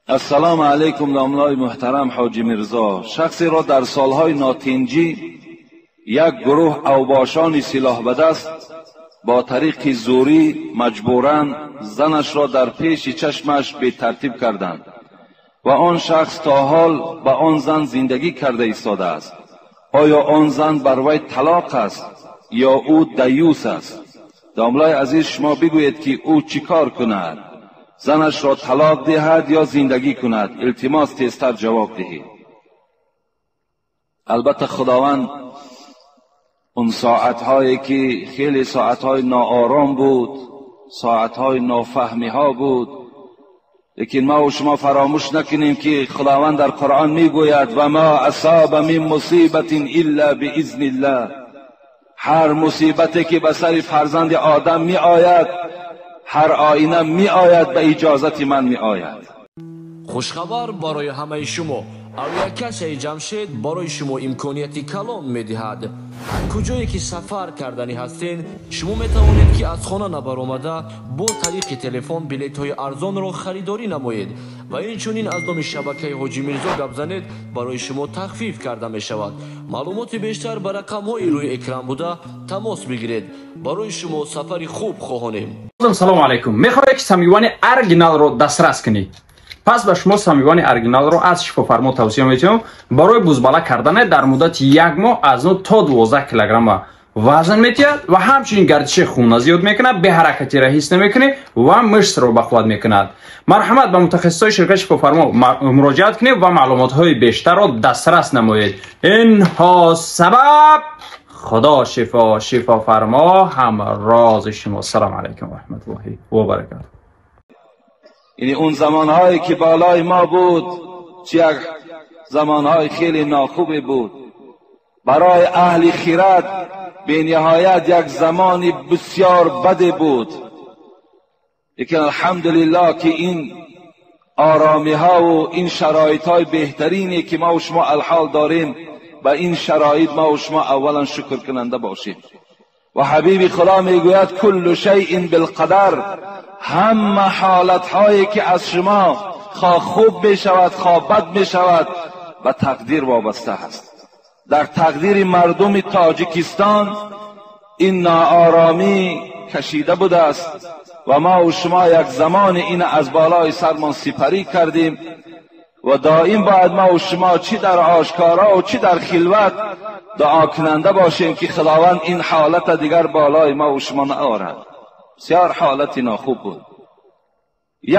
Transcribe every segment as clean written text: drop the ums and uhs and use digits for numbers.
Ассалому алайкум, домлаи муҳтарам Ҳоҷи Мирзо. Шахсеро дар солҳои нотинҷӣ як гурӯҳ авбошони силоҳ ба даст бо тариқи зӯрӣ маҷбуран занашро дар пеши чашмаш бетартиб карданд ва он шахс то ҳол ба он зан зиндагӣ карда истодааст. Оё он зан бар вай талоқ аст ё ӯ даюс аст? Домлаи азиз, шумо бигӯед, ки ӯ чӣ кор кунад? Занашро талоқ диҳад ё зиндагӣ кунад? Илтимос, тезтар ҷавоб диҳед. Албатта, худованд он соатҳое ки хеле соатҳои ноором буд, соатҳои нофаҳмиҳо буд, лекин ма ва шумо фаромӯш накунем, ки худованд дар Қуръон мегӯяд: «Ва ма асоба мин мусибатин илла биизниллаҳ». Ҳар мусибате ки ба сари фарзанди одам меояд, ҳар оина меояд, ба иҷозати ман меояд. Хушхабар барои ҳамаи шумо! Авиакассаи Ҷамшед барои шумо имконияти калон медиҳад. Куҷое ки сафар карданӣ ҳастен, шумо метавонед, ки аз хона набаромада, бо тариқи телефон билетҳои арзонро харидорӣ намоед ва инчунин аз номи шабакаи Ҳоҷи Мирзо гап занед, барои шумо тахфиф карда мешавад. Маълумоти бештар ба рақамҳои рӯи экран буда тамос бигиред. Барои шумо сафари хуб хоҳонем. Салому алайкум! Мехоҳед, ки самивани оригиналро дастрас кунед? Пас ба шумо самивани оригиналро аз Шифофармо тавсия метиҳам. Барои бузбала кардане дар муддати як моҳ аз 9 то 12 килограмма вазн метиҳад ва ҳамчунин гардиши хуна зиёд мекунад, беҳаракатиро ҳис намекунед ва мышцро бақувват мекунад. Марҳамат, ба мутахассисои ширкати Шифофармо муроҷиат кунед ва маълумотҳои бештарро дастрас намоед. Инҳо сабаб худо шифо, Шифофармо ҳамрози шумо. Салому алайкум ва раҳматуллоҳи ва баракатуҳ. Яъне он замонҳое ки болои мо буд, чи як замонҳои хеле нохубе буд барои аҳли хирад, бениҳоят як замони бисёр баде буд. Лекин алҳамдулиллоҳ, ки ин оромиҳову ин шароитҳои беҳтарине ки мо шумо алҳол дорем, ба ин шароит мо шумо аввалан шукркунанда бошем. Ва ҳабиби худо мегӯяд: «Куллу шайъин билқадар». Ҳама ҳолатҳое ки аз шумо хоҳ хуб мешавад, хоҳ бад мешавад, ба тақдир вобаста аст. Дар тақдири мардуми Тоҷикистон ин нооромӣ кашида будааст ва мо шумо як замоне ин аз болои сармон сипарӣ кардем. Ва доим бояд мо шумо чӣ дар ошкоро ва чӣ дар хилват дуокунанда бошем, ки худованд ин ҳолата дигар болои мо шумо наорад. Бисёр ҳолати нохуб буд.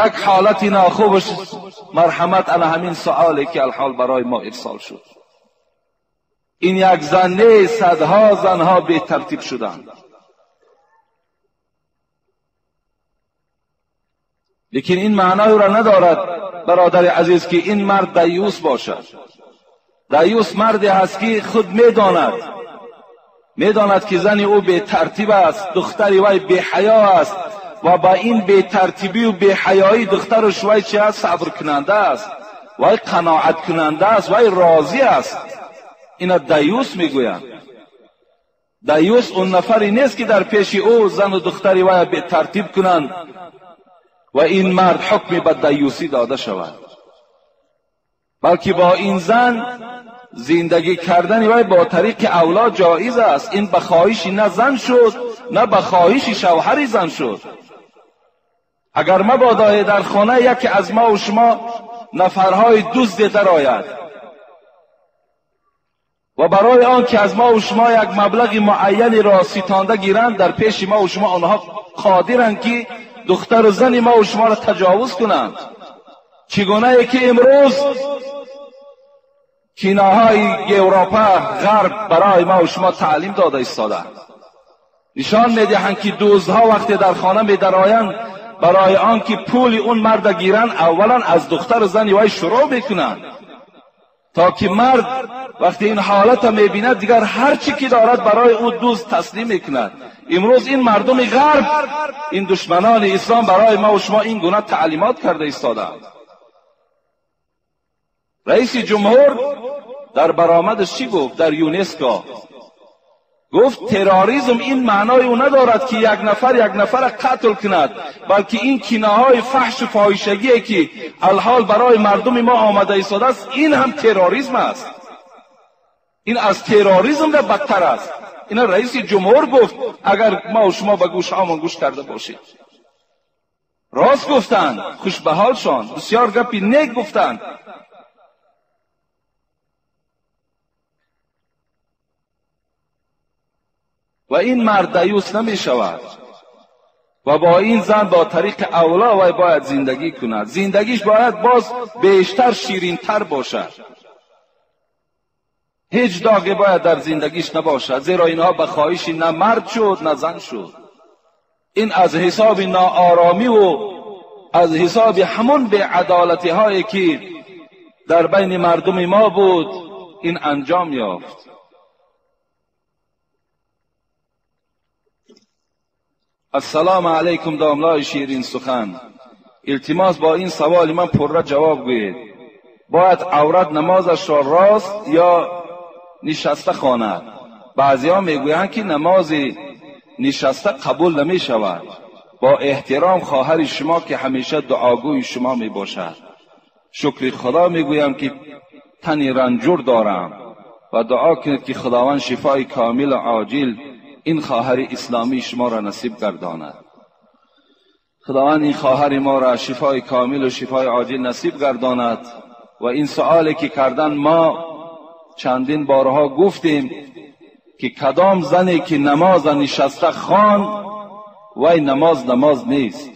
Як ҳолати нохубаш, марҳамат, ана ҳамин суоле ки алҳол барои мо ирсол шуд. Ин як зан нест, садҳо занҳо бетартиб шуданд. Лекин ин маъноеро надорад, бародари азиз, ки ин мард даюс бошад. Даюс марде ҳаст, ки худ медонад, ки зани ӯ бетартиб аст, духтари вай беҳаё аст ва ба ин бетартибию беҳаёӣ духтараш вай чи аст? Сабркунанда аст, вай қаноаткунанда аст, вай розӣ аст. Ина даюс мегӯянд. Даюс он нафаре нест, ки дар пеши ӯ зану духтари вай бетартиб кунанд ва ин мард ҳукми ба даюсӣ дода шавад, балки бо ин зан зиндагӣ кардани вай бо тариқи авло ҷоиз аст. Ин ба хоҳиши на зан шуд, на ба хоҳиши шавҳари зан шуд. Агар мабодое дар хона яке аз мо шумо нафарҳои дузде дарояд ва барои он ки аз мо шумо як маблағи муайянеро ситонда гиранд, дар пеши мо шумо онҳо қодиранд, ки духтару зани мо шуморо таҷовуз кунанд, чӣ гунае ки имрӯз киноҳои Европа, ғарб барои мо шумо таълим дода истодаанд, нишон медиҳанд, ки дуздҳо вақте дар хона медароянд, барои он ки пули он марда гиранд, аввалан аз духтару зани вай шурӯъ мекунанд, то ки мард вақте ин ҳолата мебинад, дигар ҳар чӣ ки дорад, барои ӯ дузд таслим мекунад. Имрӯз ин мардуми ғарб, ин душманони ислом барои мо шумо ин гуна таълимот карда истодаанд. Раиси ҷумҳур дар баромадаш чӣ гуфт дар ЮНЕСКО? گفت تروریسم این معنای او ندارد که یک نفر قتل کند، بلکه این کینه های فحش و فاحشگی که الحال برای مردم ما آمده ایستاده است، این هم تروریسم است. این از تروریسم بدتر است. این رئیس جمهور گفت، اگر ما و شما به گوش هامان گوش کرده باشید. راست گفتند، خوش به حالشان، بسیار گپی نیک گفتند. و این مرد دیوس نمی شود و با این زن با طریق اولا وی باید زندگی کند. زندگیش باید باز بیشتر شیرین تر باشد. هیچ داغی باید در زندگیش نباشد، زیرا اینها به خواهش نه مرد شد نه زن شد. این از حساب ناآرامی و از حساب همون بی‌عدالتی هایی که در بین مردم ما بود این انجام یافت. السلام علیکم داملای شیرین سخن. التماس با این سوال من پرره جواب گویید. باید عورت نمازش را راست یا نشسته خواند؟ بعضی ها میگویند که نماز نشسته قبول نمی شود. با احترام خواهر شما که همیشه دعاگوی شما می باشد. شکر خدا میگویم که تنی رنجور دارم و دعا کنید که خداوند شفای کامل و عاجل این خواهر اسلامی شما را نصیب گرداند. خداوند این خواهر ما را شفای کامل و شفای عاجل نصیب گرداند. و این سؤالی که کردن، ما چندین بارها گفتیم که کدام زنی که نماز نشسته خوان، وی نماز نیست.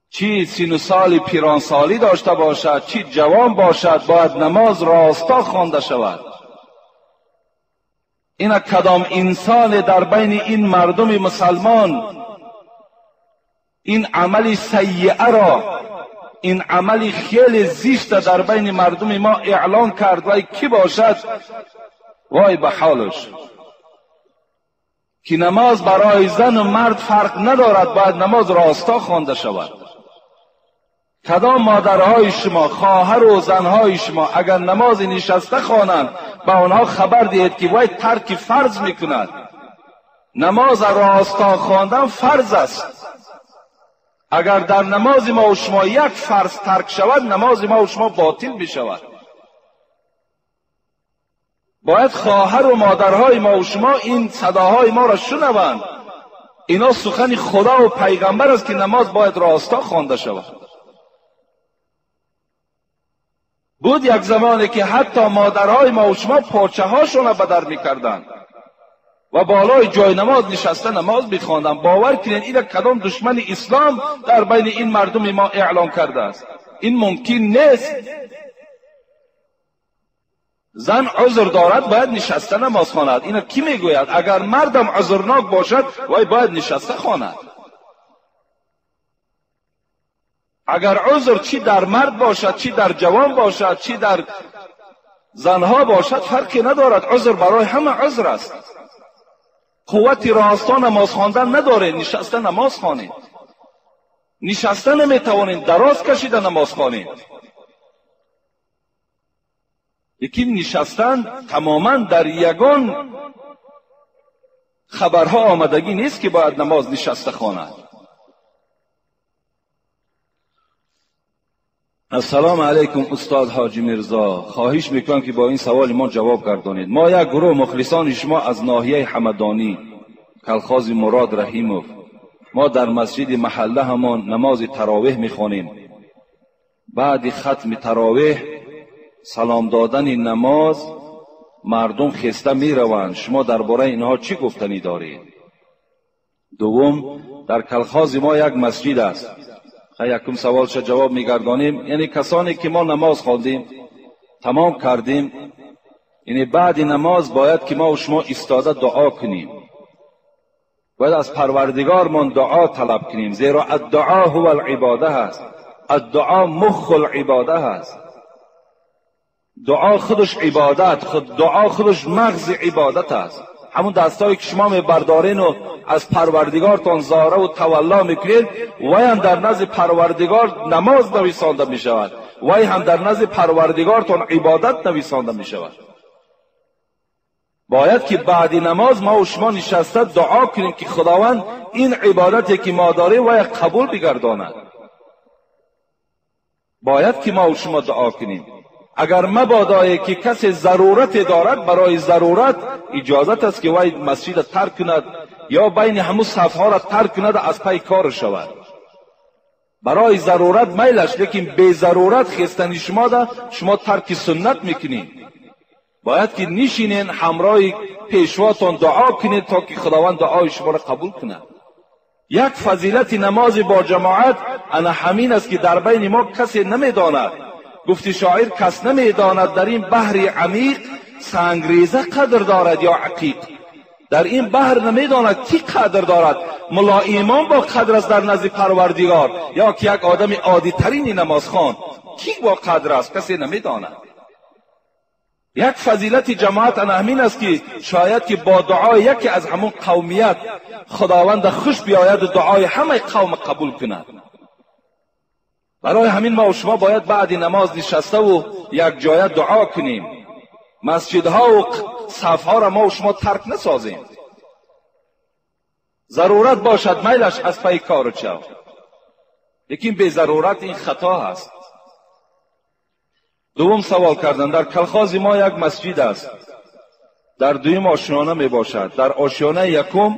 چی سین و سال پیرانسالی داشته باشد، چی جوان باشد، باید نماز راستا خوانده شود. این کدام انسان در بین این مردم مسلمان این عمل سیئه را، این عمل خیلی زشت در بین مردم ما اعلان کرد، وای کی باشد؟ وای به حالش. که نماز برای زن و مرد فرق ندارد، باید نماز راستا خوانده شود. کدام مادرهای شما، خواهر و زنهای شما اگر نماز نشسته خوانند، به آنها خبر دهید که وای ترک فرض میکند. نماز راستا خواندن فرض است. اگر در نماز ما و شما یک فرض ترک شود، نماز ما و شما باطل می شود. باید خواهر و مادرهای ما و شما این صداهای ما را شنوند. اینا سخن خدا و پیغمبر است که نماز باید راستا خوانده شود. بود یک زمانی که حتی مادرهای ما و شما پارچه هاشون را بدر میکردند و بالای جای نماز نشسته نماز میخواندند. باور کنید این کدام دشمن اسلام در بین این مردم ما اعلام کرده است. این ممکن نیست. زن عذر دارد، باید نشسته نماز خواند. اینو کی میگوید؟ اگر مردم عذرناک باشد، وای باید نشسته خواند. اگر عذر چی در مرد باشد، چی در جوان باشد، چی در زنها باشد، فرقی ندارد. عذر برای همه عذر است. قوت راستا نماز خواندن نداره، نشسته نماز خوانید. نشسته نمیتوانید، دراز کشیده نماز خوانید. یکی نشستن تماما در یگان خبرها آمدگی نیست که باید نماز نشسته خواند. السلام علیکم استاد حاجی میرزا، خواهش میکنم که با این سوال ما جواب گردانید. ما یک گروه مخلصان شما از ناحیه حمدانی، کلخاز مراد رحیموف، ما در مسجد محله همان نماز تراویح میخوانیم. بعد ختم تراویح سلام دادن نماز مردم خسته میروند. شما درباره اینها چی گفتنی دارید؟ دوم، در کلخاز ما یک مسجد است. یکم سوالش جواب میگردانیم. یعنی کسانی که ما نماز خواندیم تمام کردیم، یعنی بعد نماز باید که ما و شما ایستاده دعا کنیم، باید از پروردگارمان دعا طلب کنیم، زیرا الدعا هو العباده هست. الدعا مخ العباده هست. دعا خودش عبادت، خود دعا خودش مغز عبادت است. همون دستایی که شما میبردارین و از پروردگارتان زاره و تولا میکنید، وی هم در نزد پروردگار نماز نویسانده میشود، وی هم در نزد پروردگارتان عبادت نویسانده میشود. باید که بعد نماز ما و شما نشسته دعا کنیم که خداوند این عبادتی که ما داریم و قبول بگرداند. باید که ما و شما دعا کنیم. اگر مبادایی که کسی ضرورت دارد، برای ضرورت اجازت است که وی مسجد ترک کند یا بین همو صفها را ترک کند از پی کار شود. برای ضرورت میلش، لیکن بی ضرورت خستنی شما ده شما ترک سنت میکنید. باید که نشینین همراه پیشواتان دعا کنید تا که خداوند دعای شما را قبول کند. یک فضیلت نماز با جماعت انا همین است که در بین ما کسی نمیداند. گفتی شاعر کس نمیداند در این بحر عمیق سنگریزه قدر دارد یا عقیق. در این بحر نمیداند کی قدر دارد، ملا ایمان با قدر است در نزد پروردگار یا که یک آدم عادی ترین نمازخوان کی با قدر است، کسی نمیداند. یک فضیلت جماعت همین است که شاید که با دعای یکی از همون قومیت خداوند خوش بیاید و دعای همه قوم قبول کند. برای همین ما و شما باید بعد نماز نشسته و یک جایه دعا کنیم. مسجدها و صفها را ما و شما ترک نسازیم. ضرورت باشد میلش از پی کار چو، لیکن به ضرورت این خطا هست. دوم سوال کردن، در کلخاز ما یک مسجد است، در دویم آشیانه می باشد. در آشیانه یکم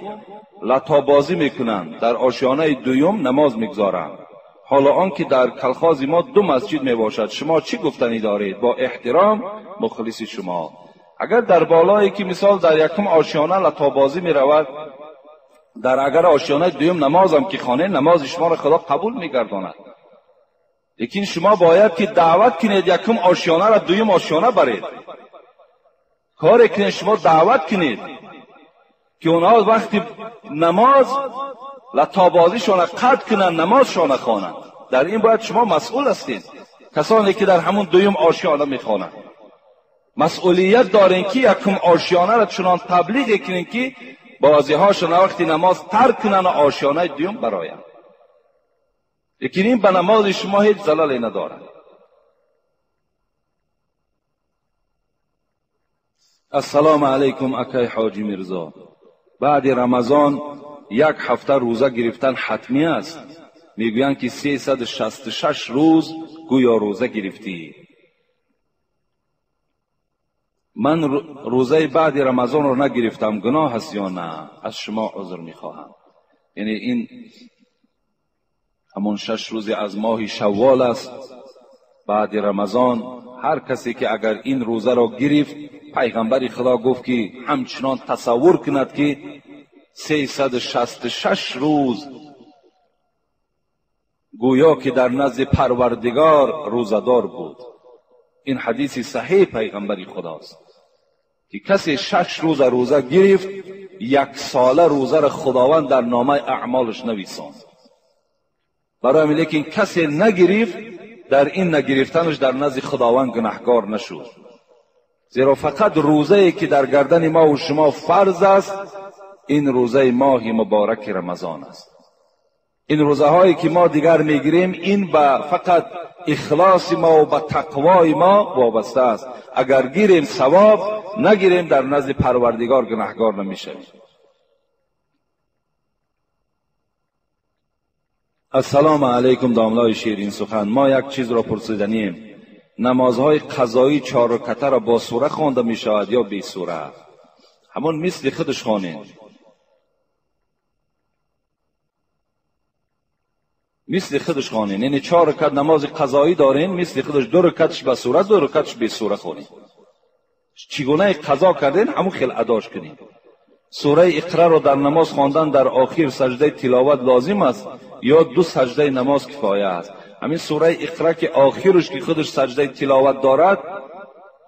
لطابازی میکنند، در آشیانه دویم نماز میگذارند. حالا آنکه در کلخاز ما دو مسجد می باشد، شما چی گفتنی دارید؟ با احترام مخلص شما. اگر در بالایی که مثال در یکم آشیانه لطابازی می رود، در اگر آشیانه دویم نمازم که خانه، نماز شما را خدا قبول میگرداند. لیکن شما باید که دعوت کنید یکم آشیانه را دویم آشیانه برید. کاری کنید، شما دعوت کنید که اونها وقتی نماز لطابازیشان قطع کنند، نمازشان خوانند. در این باید شما مسئول هستید. کسانی که در همون دویم آشیانه میخوانند مسئولیت دارین که یکم آشیانه را چنان تبلیغ کنین که بازیهاشان وقتی نماز ترک کنند و آشیانه دویم برایند. لیکن این به نماز شما هیچ زلالی ندارد. السلام علیکم اکای حاجی میرزا. بعد رمضان یک هفته روزه گرفتن حتمی است. میگویند که 366 روز گویا روزه گرفتی. من روزه بعد رمضان رو نگرفتم، گناه است یا نه؟ از شما عذر میخواهم. یعنی این همون 6 روز از ماه شوال است بعد رمضان. هر کسی که اگر این روزه را گرفت، پیغمبر خدا گفت که همچنان تصور کند که 366 روز گویا که در نزد پروردگار روزه‌دار بود. این حدیث صحیح پیغمبر خداست که کسی 6 روز روزه گرفت، یک ساله روزه را خداوند در نامه اعمالش نویساند. برای همین لیکن کسی نگرفت، در این نگرفتنش در نزد خداوند گناهکار نشد. زیرا فقط روزه که در گردن ما و شما فرض است، این روزه ماه مبارک رمضان است. این روزه هایی که ما دیگر میگیریم، این به فقط اخلاص ما و به تقوای ما وابسته است. اگر گیریم ثواب، نگیریم در نزد پروردگار گناهکار نمیشویم. السلام علیکم داملای شیرین سخن. ما یک چیز را پرسیدنیم، نمازهای قضایی 4 رکعته را با سوره خوانده می شود یا بی سوره؟ همون مثل خودش خوانید، مثل خودش خوانید. یعنی 4 رکعت نماز قضایی دارین، مثل خودش 2 رکعتش با سوره، 2 رکعتش بی سوره خوانید. چگونه قضا کردین همون خیلی اداش کنید. سوره اقرا را در نماز خواندن در آخر سجده تلاوت لازم است یا 2 سجده نماز کفایه است؟ همین سوره اقرا که آخرش که خودش سجده تلاوت دارد،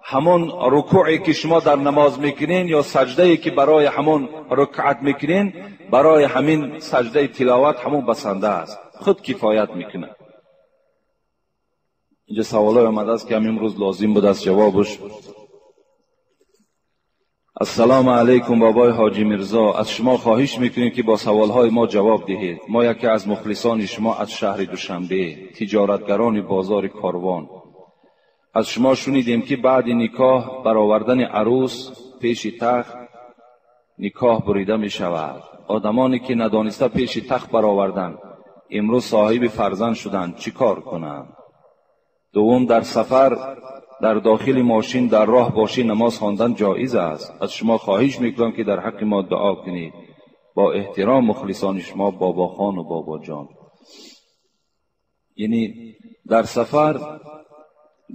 همون رکوعی که شما در نماز میکنین یا سجده که برای همون رکعت میکنین، برای همین سجده تلاوت همون بسنده است، خود کفایت میکنه. اینجا سوالای آمده است که همین روز لازم بود از جوابش. السلام علیکم بابای حاجی میرزا، از شما خواهش میکنیم که با سوالهای ما جواب دهید. ما یکی از مخلصان شما از شهر دوشنبه، تجارتگران بازار کاروان. از شما شنیدیم که بعد نکاح برآوردن عروس пеши тахт никоҳ бурида мешавад. Одамоне ки надониста пеши тахт бароварданд, имрӯз соҳиби фарзанд шуданд, чӣ кор кунанд? Дуввум, дар сафар дар дохили мошин дар роҳ бошӣ намоз хондан ҷоиз аст. Аз шумо хоҳиш мекунам ки дар ҳаққи мо дуо кунед. Бо эҳтиром мухлисони шумо Бобохон ва Бобоҷон. Яъне дар сафар,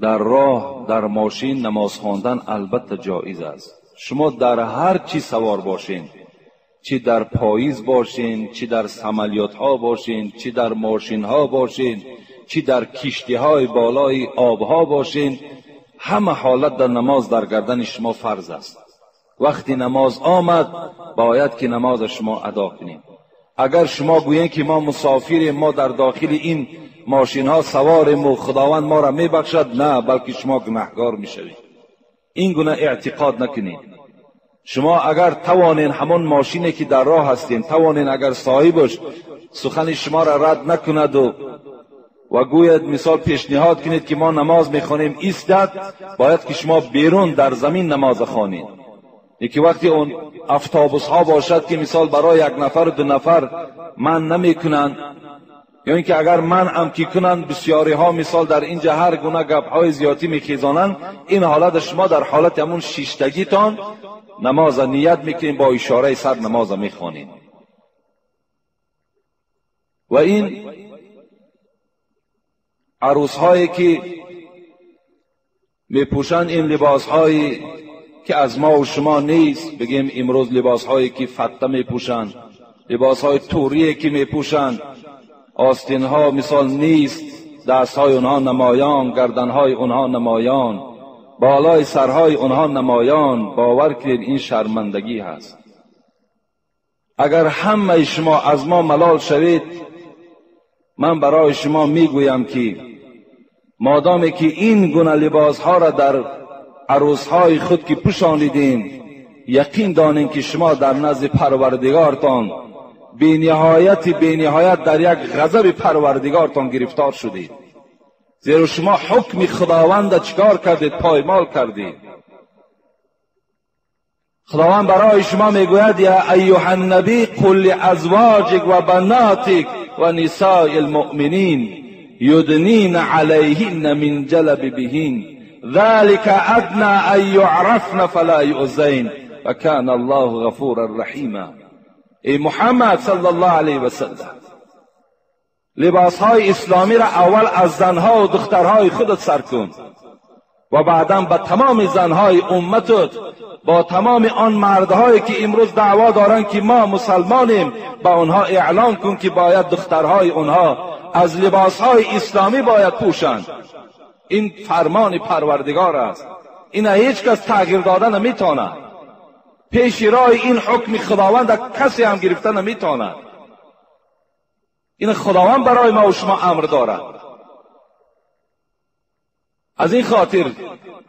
дар роҳ, дар мошин намоз хондан албатта ҷоиз аст. Шумо дар ҳар чӣ савор бошед, чӣ дар поиз бошед, чӣ дар самолётҳо бошед, чӣ дар мошинҳо бошед, чӣ дар киштиҳои болои обҳо бошед, ҳама ҳолат дар намоз дар гардани шумо фарз аст. Вақти намоз омад, бояд ки намоз шумо адо кунед. Агар шумо гӯед ки мо мусофирем, мо дар дохили ин мошинҳо саворем ва Худованд моро мебахшад, на, балки шумо гунаҳкор мешавед. Ин гуна эътиқод накунед. Шумо агар тавонед ҳамон мошине ки дар роҳ ҳастед, тавонед агар соҳибаш сухани шуморо рад накунад ва гӯяд, мисол пешниҳод кунед ки мо намоз мехонем, истад, бояд ки шумо берун дар замин намоз хонед. Яке вақте он автобусҳо бошад ки мисол барои як нафар ду нафар ман намекунанд, ё инки агар манъам ки кунанд, бисёриҳо мисол дар инҷа ҳар гуна гапҳои зиёдӣ мехезонанд, ин ҳолат шумо дар ҳолати ҳамон шиштагитон намоза ният мекунед, бо ишораи сар намоза мехонед. Ва ин арӯсҳое ки мепӯшанд ин либосҳое ки аз мо ва шумо нест, бигем имрӯз либосҳое ки фатта мепӯшанд, либосҳои турие ки мепӯшанд, остинҳо мисол нест, дастҳои онҳо намоён, гарданҳои онҳо намоён, болои сарҳои онҳо намоён. Бовар кунед ин шармандагӣ ҳаст. Агар ҳамаи шумо аз мо малол шавед, ман барои шумо мегӯям ки модоме ки ин гуна либосҳоро дар арӯсҳои худ ки пӯшонидем, яқин донем ки шумо дар назди Парвардигортон бениҳояти бениҳоят дар як ғазаби Парвардигортон гирифтор шудед. Зеро шумо ҳукми Худованда чикор кардед? Поймол кардед. Худованд барои шумо мегӯяд: я айюҳа ннабӣ қул лиазвоҷик ва банотик ва нисои лмуъминин юднина алайҳинна мин ҷалабибиҳин ذلك أدنى أن يعرفن فلا يؤذين وكان الله غفورا رحيما. ای محمد صلی الله علیه و سلم، لباسهای اسلامی را اول از زنها و دخترهای خودت سر کن و بعدا به تمام زنهای امتت، با تمام آن مردهایی که امروز دعوا دارند که ما مسلمانیم، به آنها اعلان کن که باید دخترهای آنها از لباسهای اسلامی باید پوشند. این فرمان پروردگار است. این هیچ کس تغییر داده نمیتواند. پیش راه این حکم خداوند کسی هم گرفته نمیتواند. این خداوند برای ما و شما امر دارد. از این خاطر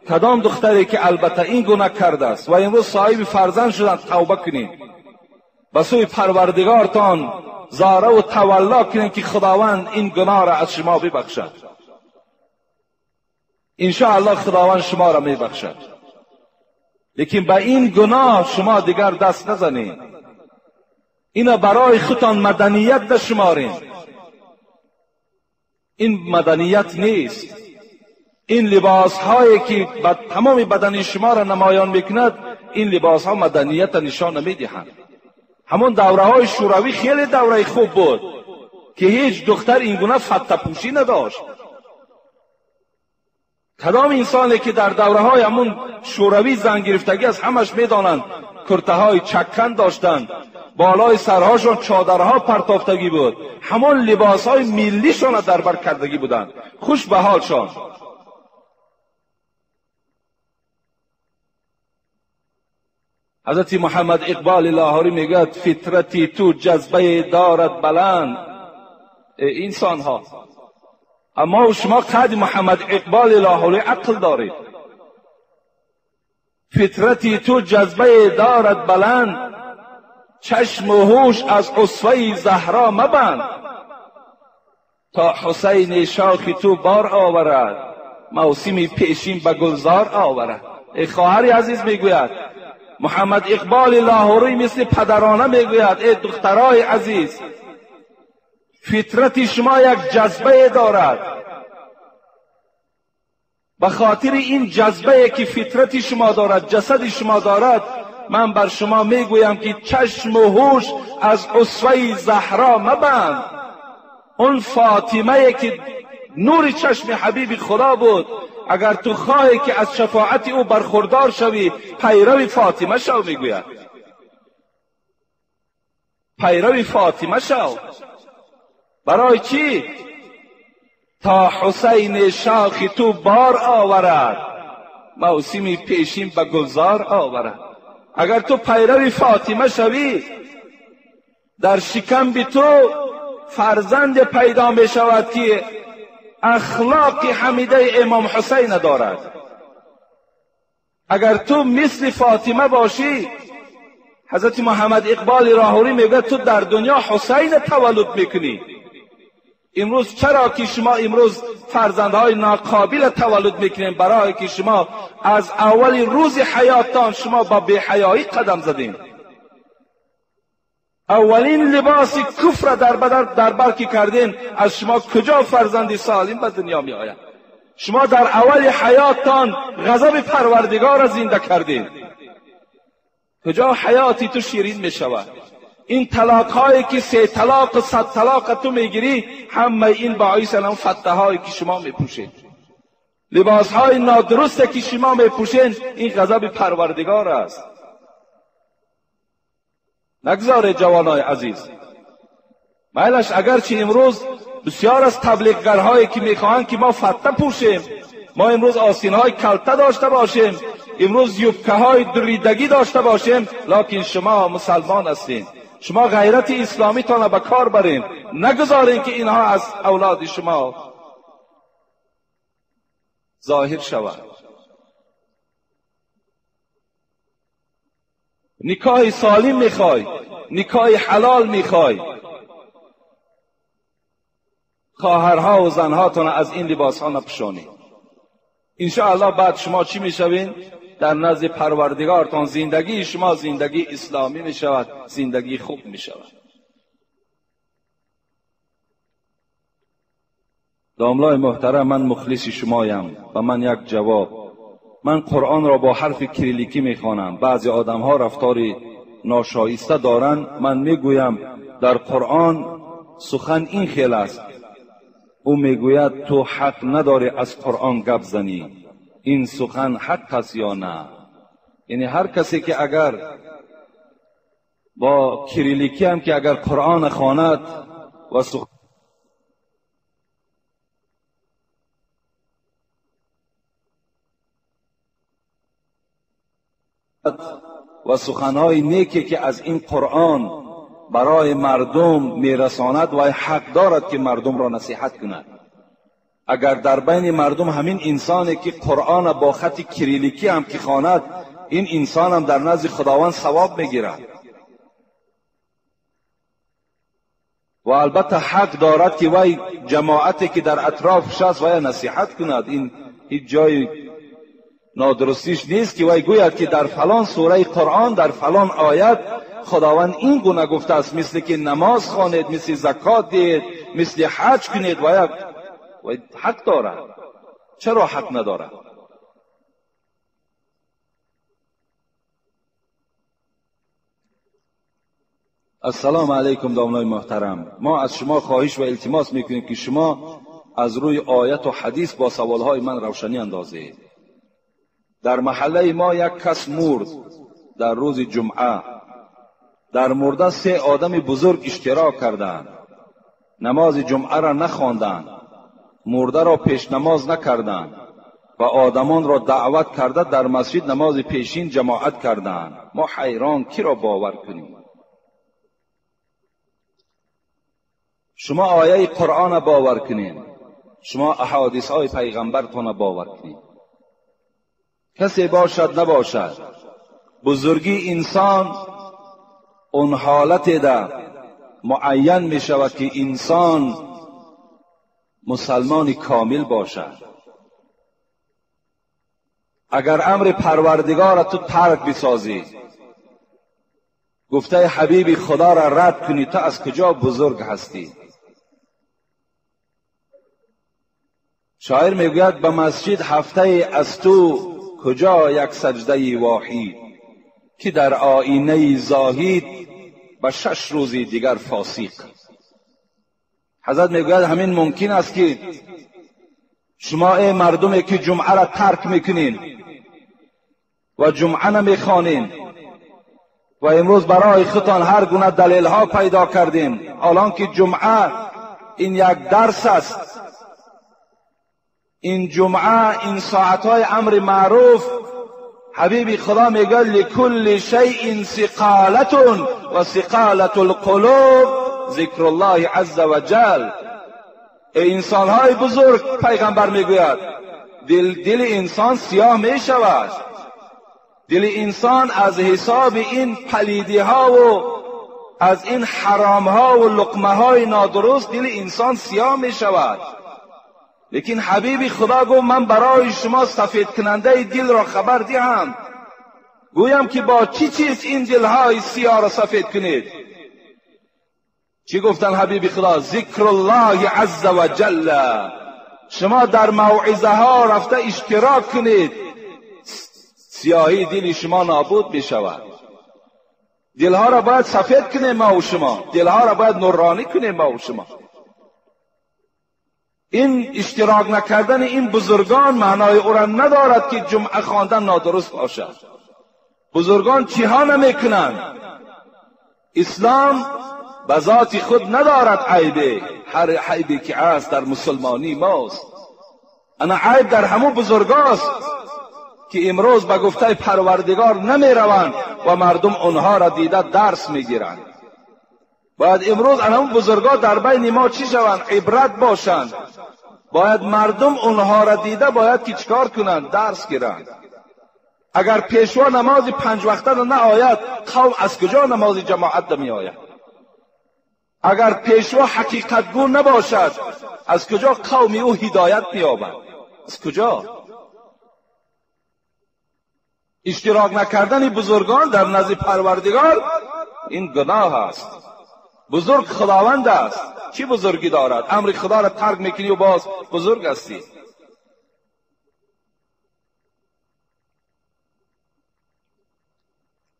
کدام دختری که البته این گناه کرده است و امروز صاحب فرزند شدند، توبه کنید، به سوی پروردگارتان زاره و تولا کنید که خداوند این گناه را از شما ببخشد. انشاءالله خداوند شما را میبخشد. لیکن به این گناه شما دیگر دست نزنید. اینا برای خودتان مدنیت نشمارین. این مدنیت نیست. این لباس هایی که تمام بدن شما را نمایان میکند، این لباس ها مدنیت نشان نمیدهند. همون دوره های شوروی خیلی دوره خوب بود که هیچ دختر این گونه فته پوشی نداشت. کدام انسانی که در دوره های همون شوروی زن گرفتگی از همش میدانند، کرته های چکن داشتند، بالای سرهاشون چادرها پرتافتگی بود، همون لباس های ملیشون را در بر کردگی بودند. خوش به حالشان. حضرت محمد اقبال لاهوری میگوید فطرتی تو جذبه دارد بلند. ای انسان ها، اما شما قد محمد اقبال لاهوری عقل دارید. فطرتی تو جذبه دارد بلند، چشم و هوش از اسوه زهرا مبند. تا حسین شاخ تو بار آورد، موسم پیشین به گلزار آورد. ای خواهر عزیز میگوید محمد اقبال لاهوری مثل پدرانه میگوید ای دخترای عزیز، فطرت شما یک جذبه دارد. به خاطر این جذبه که فطرت شما دارد، جسد شما دارد، من بر شما میگویم که چشم و هوش از اسوه زهرا مبند. اون فاطمه که نور چشم حبیب خدا بود، اگر تو خواهی که از شفاعت او برخوردار شوی، پیرو فاطمه شو. میگوید پیرو فاطمه شو. برای چی؟ تا حسین شاخ تو بار آورد، موسم پیشین به گلزار آورد. اگر تو پیرو فاطمه شوی، در شکم بی تو فرزند پیدا می شود که اخلاق حمیده امام حسین دارد. اگر تو مثل فاطمه باشی، حضرت محمد اقبال راهوری میگه تو در دنیا حسین تولد میکنی. امروز چرا که شما امروز فرزندهای ناقابل تولد میکنین؟ برای که شما از اول روز حیاتتان شما با بی‌حیایی قدم زدین. اولین لباس کفر در بر که کردین، از شما کجا فرزندی سالم به دنیا می آید؟ شما در اول حیاتتان غضب پروردگار را زنده کردین. کجا حیاتی تو شیرین می شود؟ این طلاق هایی که 3 طلاق و 100 طلاق تو میگیری، همه این باعث الان فته هایی که شما میپوشین، لباس های نادرست که شما میپوشین، این غضب پروردگار است. نگذاره جوانای عزیز. میلش اگرچه امروز بسیار از تبلیغگرهایی که میخواهند که ما فته پوشیم، ما امروز آستینهای کلته داشته باشیم، امروز یوبکه های دریدگی داشته باشیم، لکن شما مسلمان هستین، شما غیرت اسلامی تان به کار برین. نگذارین که اینها از اولاد شما ظاهر شود. نکاح سالم میخوای، نکاح حلال میخوای، خواهرها و زنهاتون از این لباس ها نپوشونید. انشاءالله بعد شما چی میشوین؟ در نزد پروردگارتان زندگی شما زندگی اسلامی میشود، زندگی خوب میشود. داملای محترم، من مخلص شمایم و من یک جواب. من قرآن را با حرف کریلیکی میخوانم. بعضی آدم ها رفتار ناشایسته دارند. من میگویم در قرآن سخن این خیل است. او میگوید تو حق نداری از قرآن گپ زنی. این سخن حق است یا نه؟ یعنی هر کسی که اگر با کریلیکی هم که اگر قرآن خواند و سخن و سخنهای نیکی که از این قرآن برای مردم میرساند و حق دارد که مردم را نصیحت کند. اگر در بین مردم همین انسانی که قرآن با خط کریلیکی هم که خواند، این انسان هم در نزد خداوند ثواب میگیرد و البته حق دارد که وی جماعتی که در اطرافش است وی نصیحت کند. این هیچ جای نادرستیش نیست که وی گوید که در فلان سوره قرآن در فلان آیت خداوند این گونه گفته است، مثل که نماز خوانید، مثل زکات دهید، مثل حج کنید. و حق دارد. چرا حق ندارد؟ السلام علیکم دامنای محترم، ما از شما خواهش و التماس میکنیم که شما از روی آیت و حدیث با سوالهای من روشنی اندازید. در محله ما یک کس مرد در روز جمعه. در مرده 3 آدم بزرگ اشتراک کردند، نماز جمعه را نخواندند، مرده را پیش نماز نکردند و آدمان را دعوت کرده در مسجد نماز پیشین جماعت کردند. ما حیران کی را باور کنیم؟ شما آیه قرآن باور کنین، شما احادیث های پیغمبرتان باور کنین. کسی باشد نباشد، بزرگی انسان اون حالت ده معین می شود که انسان مسلمان کامل باشد. اگر امر پروردگار تو ترک بسازی، گفته حبیب خدا را رد کنی، تو از کجا بزرگ هستی؟ شاعر میگوید به مسجد هفته از تو کجا یک سجده واحد، که در آینه زاهد به 6 روزی دیگر فاسق. حضرت میگوید همین ممکن است که شما ای مردمی که جمعه را ترک میکنین و جمعه نمیخوانین و امروز برای خودتان هر گونه دلیل ها پیدا کردین، الان که جمعه این یک درس است، این جمعه این ساعتهای امر معروف، حبیبی خدا میگه لکل شیء ثقالة و ثقالة القلوب ذکر الله عز وجل. ای انسانهای بزرگ، پیغمبر میگوید دل انسان سیاه میشود، دل انسان از حساب این پلیدی ها و از این حرام ها و لقمه های نادرست دل انسان سیاه میشود. لیکن حبیبی خدا گفت من برای شما سفید کننده دل را خبر دهم، گویم که با چی چیز این دلهای سیاه را سفید کنید. چی گفتن حبیبی خدا؟ ذکر الله عز وجل. شما در موعظه ها رفته اشتراک کنید، سیاهی دل شما نابود می شود. دلها را باید سفید کنیم ما و شما، دلها را باید نورانی کنیم ما و شما. این اشتراک نکردن این بزرگان معنای او را ندارد که جمعه خواندن نادرست باشد. بزرگان چیها نمیکنند؟ اسلام به ذات خود ندارد عیبه، هر عیبی که است در مسلمانی ماست. انا عیب در همون بزرگاست که امروز به گفته پروردگار نمیروند و مردم آنها را دیده درس میگیرند. باید امروز همون بزرگا در بین ما چی شوند؟ عبرت باشند. باید مردم اونها را دیده باید که چیکار کنند؟ درس گیرند. اگر پیشوا نماز 5 وقته را نه آید، قوم از کجا نماز جماعت می آید؟ اگر پیشوا حقیقتگو نباشد، از کجا قوم او هدایت می‌یابد؟ از کجا؟ اشتراک نکردن بزرگان در نزد پروردگار این گناه است. بزرگ خداوند است، چی بزرگی دارد؟ امر خدا را ترک میکنی و باز بزرگ هستی.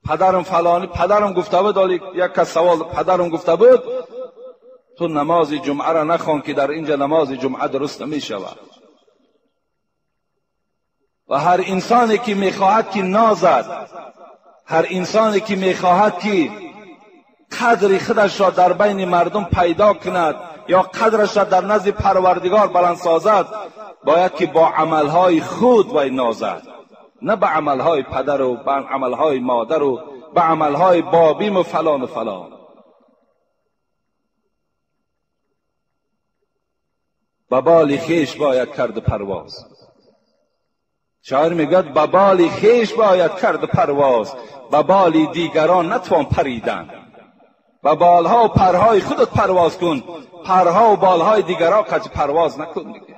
پدرم فلانی، پدرم گفته بود، یک کس سوال پدرم گفته بود تو نماز جمعه را نخوان که در اینجا نماز جمعه درست نمی شود. و هر انسانی که میخواهد که نازد، هر انسانی که میخواهد که قدر خودش را در بین مردم پیدا کند یا قدرش را در نزد پروردگار بلند سازد، باید که با عملهای خود وی نازد، نه به عملهای پدر و به عملهای مادر و به عملهای بابیم و فلان و فلان. به بال خویش باید کرد پرواز. شاعر میگوید به بال خویش باید کرد پرواز، به بال دیگران نتوان پریدن. به بالها و پرهای خودت پرواز کن، پرها و بالهای دیگران قطع پرواز نکن دیگه.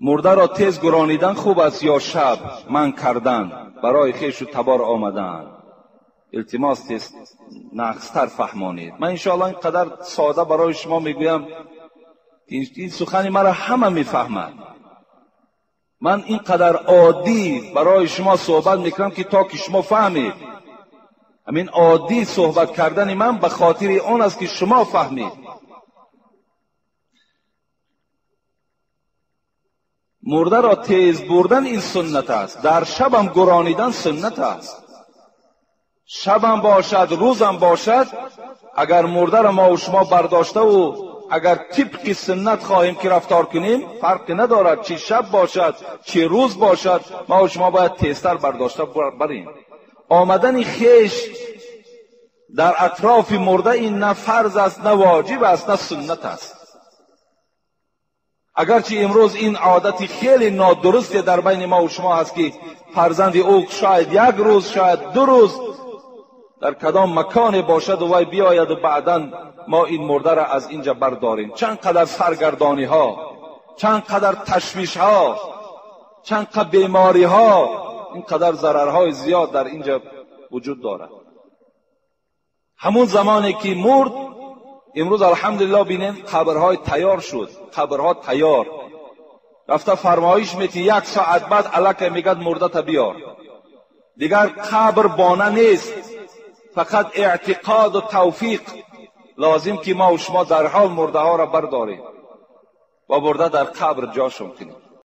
مرده را تیز گرانیدن خوب است یا شب من کردن برای خویش و تبار آمدن؟ التماس تیز نقصتر فهمانید. من انشاءالله اینقدر ساده برای شما میگویم این سخنی مرا همه میفهمند. من اینقدر عادی برای شما صحبت میکنم که تا که شما فهمید. همین عادی صحبت کردن من به خاطر آن است که شما فهمید. مرده را تیز بردن این سنت است، در شبم گرانیدن سنت است. شبم باشد روزم باشد، اگر مرده را ما و شما برداشته و اگر طبق سنت خواهیم که رفتار کنیم، فرقی ندارد چی شب باشد چی روز باشد، ما و شما باید تیزتر برداشته بریم. آمدن خیش در اطراف مرده این نه فرض است، نه واجب است، نه سنت است. اگرچه امروز این عادت خیلی نادرست در بین ما و شما هست که فرزند او شاید یک روز شاید دو روز در کدام مکان باشد و وی بیاید و بعدا ما این مرده را از اینجا برداریم. چند قدر سرگردانی ها، چند قدر تشویش ها، چند قدر بیماری ها اینقدر ضررهای زیاد در اینجا وجود دارد. همون زمانی که مرد، امروز الحمدلله بینین قبرهای تیار شد، قبرها تیار. رفته فرمایش میتی، یک ساعت بعد الکه میگد مرده تا بیار. دیگر قبر بانه نیست، فقط اعتقاد و توفیق لازم که ما و شما در حال مرده ها را برداریم و برده در قبر جاشون کنیم.